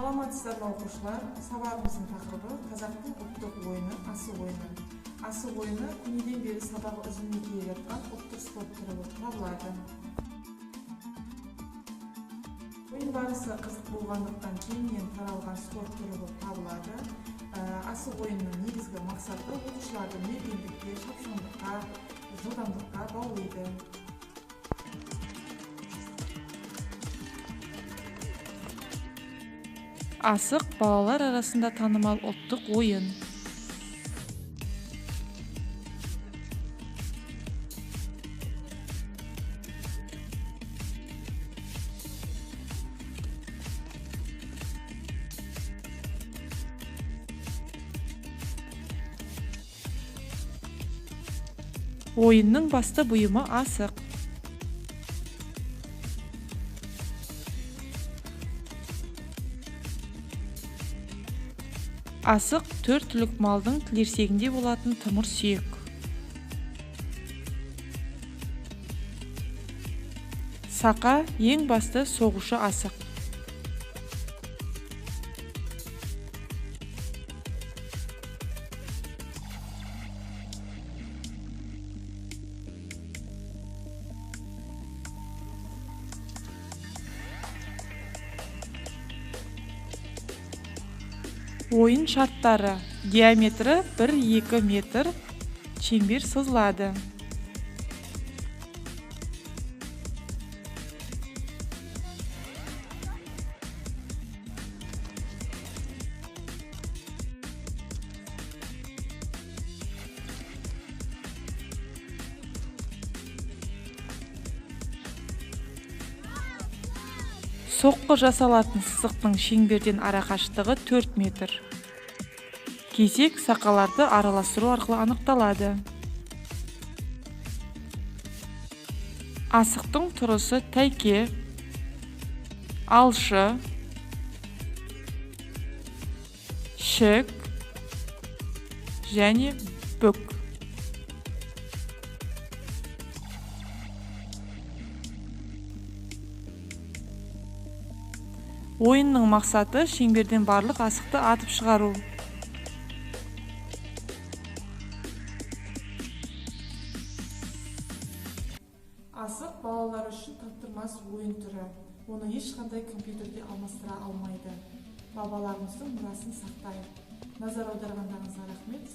Саламатсыздар ма, оқушылар? Сабағымыздың тақырыбы қазақтың ұлттық ойыны асық ойыны. Асық ойыны көнеден бері сабағы үзілмей келе жатқан ұлттық спорт түрі болып табылады. Ойын барысы қызық болғандықтан кеңінен таралған спорт түрі болып табылады. Асық ойынының негізгі мақсаты оқушыларды мергендікке, шапшаңдыққа, жылдамдыққа баулиды. Асық балалар арасында танымал ұлттық ойын. Ойынның басты бұйымы асық. Асық төрт түлік малдың тілерсегінде болатын тымыр сүйек. Сақа ең басты соғушы асық. Ойын шарттары: диаметрі 1-2 метр, шеңбер сызылады. Соққы жасалатын сызықтың шеңберден арақашықтығы 4 метр. Кезек сақаларды араластыру арқылы анықталады. Асықтың тұрысы тәйке, алшы, шік және бүк. Ойынның мақсаты шеңберден барлық асықты атып шығару. Асық балалар үшін таптырмас ойын түрі. Оны ешқандай компьютерде алмастыра алмайды. Бабаларымыздың мұрасын сақтайық. Назар аударғандарыңызға рахмет.